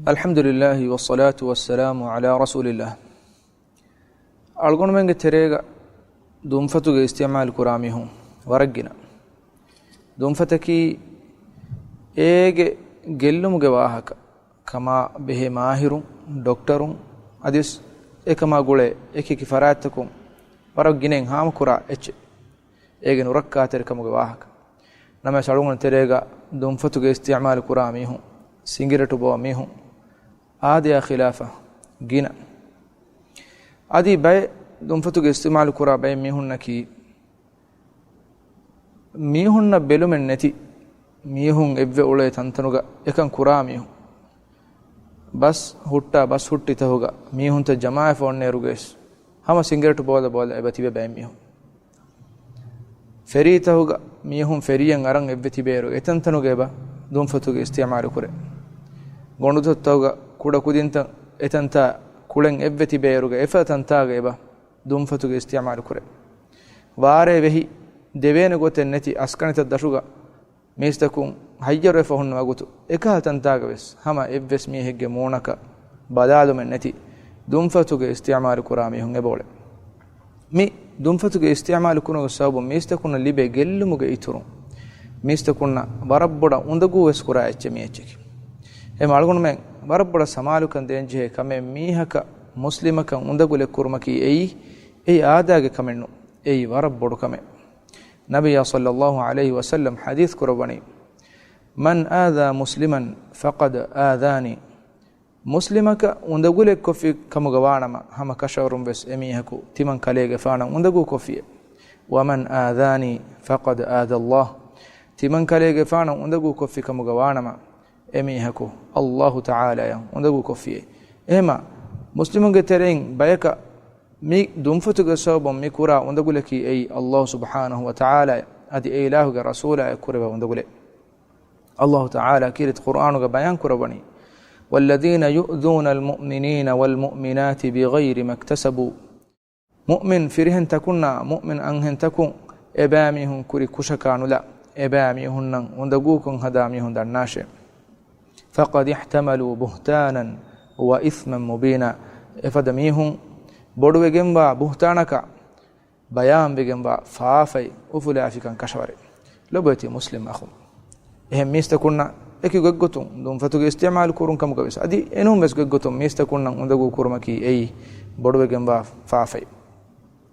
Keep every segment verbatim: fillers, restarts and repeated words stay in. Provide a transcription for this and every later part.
الحمد لله والصلاة والسلام على رسول الله. އަޅުގަނޑުމެންގެ ތެރޭގަ ދުންފަތުގެ އިސްތިޢުމާލު ކުރާ މީހުން ވަރަށް ގިނަ. ދުންފަތަކީ އޭގެ ގެއްލުމުގެ ވާހަކަ ކަމާ ބެހޭ މާހިރުން، ޑޮކްޓަރުން، އަދިވެސް އެކަމާ ގުޅޭ އެކި އެކި ފަރާތްތަކުން ވަރަށް ގިނައިން ހާމަކުރާ އެއްޗެއް. އޭގެ ނުރައްކާތެރިކަމުގެ ވާހަކަ. ނަމަވެސް އަޅުގަނޑު ތެރޭގަ ދުންފަތުގެ އިސްތިޢުމާލު ކުރާ މީހުން، ސިނގިރޭޓު ބޯ މީހުން، އާދަޔާ ޚިލާފަށް ގިނަ. އަދި ބައެއް ދުންފަތުގެ އިސްތިޢުމާލު ކުރާ ބައެއް މީހުންނަކީ، މީހުންނަށް ބެލުމެއް ނެތި، މީހުން އެއްވެ އުޅޭ ތަންތަނުގަ އެކަން ކުރާ މީހުން. ބަސް ހުއްޓާ ބަސް ހުއްޓި ތަހުގަ މީހުންތައް ޖަމާވެފަ އޮންނައިރުގައިސް، ހަމަ ސިނގިރޭޓު ބޯލަ ބޯލަ އެބަ ތިބޭ ބައެއް މީހުން. ފެރީތަހުގަ މީހުން ފެރީއެއް އަރަން އެއްވެ ތިބޭއިރު އެތަންތަނުގަ އެބަ ދުންފަތުގެ އިސްތިޢުމާލު ކުރޭ. ގޮނޑުތައްތަހުގަ ކުޑަކުދިންތައް އެތަންތާ ކުޅެން އެއްވެ ތިބޭއިރުގަ އެފަދަ ތަންތާގަ އެބަ ދުންފަތުގެ އިސްތިޢުމާލު ކުރޭ. ވާރޭ ވެހި ދެވޭނެ ގޮތެއް ނެތި އަސްކަނިތައް ދަށުގަ މީސްތަކުން ހައްޔަރުވެފަ ހުންނަ ވަގުތު އެކަހަލަ ތަންތާގަވެސް ހަމަ އެއްވެސް މީހެއްގެ މޫނަކަށް ބަލާލުމެއް ނެތި ދުންފަތުގެ އިސްތިޢުމާލު ކުރާ މީހުން އެބައުޅޭ. މި ދުންފަތުގެ އިސްތިޢުމާލު ކުރުމުގެ ސަބަބުން މީސްތަކުންނަށް ލިބޭ ގެއްލުމުގެ އިތުރުން މީސްތަކުންނަށް ވަރަށް ބޮޑަށް އުނދަގޫ ވެސް ކުރާ އެއްޗެއް މި އެއްޗަކީ. އެހެން އަޅުގަނޑުމެން ވަރަށް ބޮޑަށް ސަމާލުކަން ދޭންޖެހޭ ކަމެއް މީހަކަށް މުސްލިމަކަށް އުނދަގުލެއް ކުރުމަކީ އެއީ، އެއީ އާދައިގެ ކަމެއް ނޫން. އެއީ ވަރަށް ބޮޑު ކަމެއް. ނަބިއްޔާ ޞައްލައްލާހު ޢަލައިހި ވަސައްލަމް ޙަދީޘް ކުރައްވަނީ، "من آذى مسلما فقد آذاني." މުސްލިމަކަށް އުނދަގުލެއް ކޮށްފި ކަމުގަ ވާނަމަ، ހަމަ ކަށަވަރުން ވެސް އެމީހަކު ތިމަން ކަލޭގެފާނަށް އުނދަގޫ ކޮށްފިއޭ. "ومن آذاني فقد آذى الله." ތިމަން ކަލޭގެފާނަށް އުނދަގޫ ކޮށްފި ކަމުގަ ވާނަމަ، އެމީހަކު އައްލާހު ތަޢާލާޔަށް އުނދަގޫ ކޮށްފިއޭ. އެހެމަ، މުސްލިމުންގެ ތެރެއިން ބަޔަކަށް މި ދުންފަތުގެ ސަބަބުން މި ކުރާ އުނދަގުލަކީ އެއީ އައްލާހު ސުބްޙާނަހު ވަ ތަޢާލާ އަދި އެ އިލާހުގެ ރަސޫލާއަށް ކުރެވޭ އުނދަގުލެއް. އައްލާހު ތަޢާލާ ކީރިތި ޤުރްއާނުގަ ބަޔާން ކުރައްވަނީ، "والذين يؤذون المؤمنين والمؤمنات بغير ما اكتسبوا." މުއުމިން ފިރިހެންތަކުންނާ މުއުމިން އަންހެންތަކުން އެބައިމީހުން ކުރި ކުށަކާ ނުލާ، އެބައިމީހުންނަށް އުނދަގޫކޮށް ހަދާ މީހުން ދަންނާށޭ. "فقد احتملوا بهتانا وإثما مبينا." އެފަދަ މީހުން ބޮޑުވެގެންވާ ބުހްތާނަކާ ބަޔާންވެގެންވާ ފާފައި އުފުލާފިކަން ކަށަވަރެއް. ލޮބުވެތި މުސްލިމް އަޚުން، އެހެން މީސްތަކުންނަށް އެކި ގޮތްގޮތުން ދުންފަތުގެ އިސްތިޢުމާލު ކުރުން ކަމުގަވެސް އަދި އެނޫންވެސް ގޮތްގޮތުން މީސްތަކުންނަށް އުނދަގޫ ކުރުމަކީ އެއީ ބޮޑުވެގެންވާ ފާފައެއް.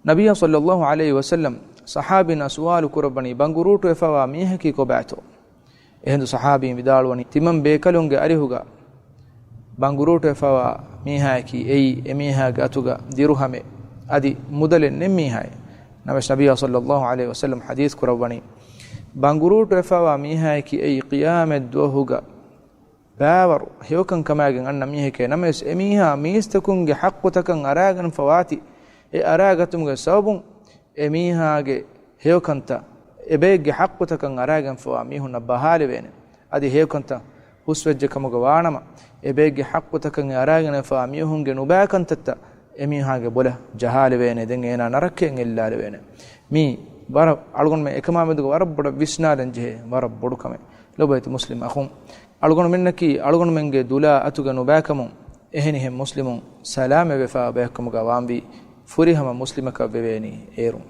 ނަބިއްޔާ ޞައްލައްލާހު ޢަލައިހި ވަސައްލަމް ޞަޙާބީންނާ ސުވާލު ކުރައްވަނީ، ބަނގުރޫޓުވެފަވާ މީހަކީ ކޮބާތޯ؟ އެހިނދު ޞަޙާބީން ވިދާޅުވަނީ، ތިމަން ބޭކަލުންގެ އަރިހުގަ ބަނގުރޫޓުވެފަވާ މީހާއަކީ އެއީ، އެމީހާގެ އަތުގަ ދިރުހަމެއް އަދި މުދަލެއް ނެތް މީހާއޭ. ނަމަވެސް ނަބިއްޔާ ޞައްލައްލާހު ޢަލައިހި ވަސައްލަމް ޙަދީޘް ކުރައްވަނީ، ބަނގުރޫޓުވެފަވާ މީހާއަކީ އެއީ ޤިޔާމަތް ދުވަހުގަ ބާވަރު ހެޔޮކަން ކަމާގެން އަންނަ މީހެކޭ. ނަމަވެސް އެމީހާ މީސްތަކުންގެ ޙައްޤުތަކަށް އަރާގަނެފަވާތީ، އެ އަރާގަތުމުގެ ސަބަބުން އެމީހާގެ ހެޔޮކަންތައް، އެބައެއްގެ ޙައްޤުތަކަށް އަރާގެންފަވާ މީހުންނަށް ބަހާލެވޭނެ. އަދި ހެޔޮކަންތައް ހުސްވެއްޖެ ކަމުގަ ވާނަމަ، އެބައެއްގެ ޙައްޤުތަކަށް އަރާގަނެފަވާ މީހުންގެ ނުބައިކަންތައްތައް އެމީހާގެ ބޮލަށް ޖަހާލެވޭނެ. ދެން އޭނާ ނަރަކައަށް އެއްލާލެވޭނެ. މީ ވަރަށް އަޅުގަނޑުމެން އެކަމާމެދުގަ ވަރަށް ބޮޑަށް ވިސްނާލަން ޖެހޭ ވަރަށް ބޮޑު ކަމެއް. ލޮބުވެތި މުސްލިމް އަޚުން، އަޅުގަނޑުމެންނަކީ އަޅުގަނޑުމެންގެ ދުލާ އަތުގަ ނުބައިކަމުން އެހެނިހެން މުސްލިމުން ސަލާމަތްވެފަ ބަޔަކަށް ކަމުގަ ވާންވީ، ފުރިހަމަ މުސްލިމަކަށް ވެވޭނީ އޭރުން.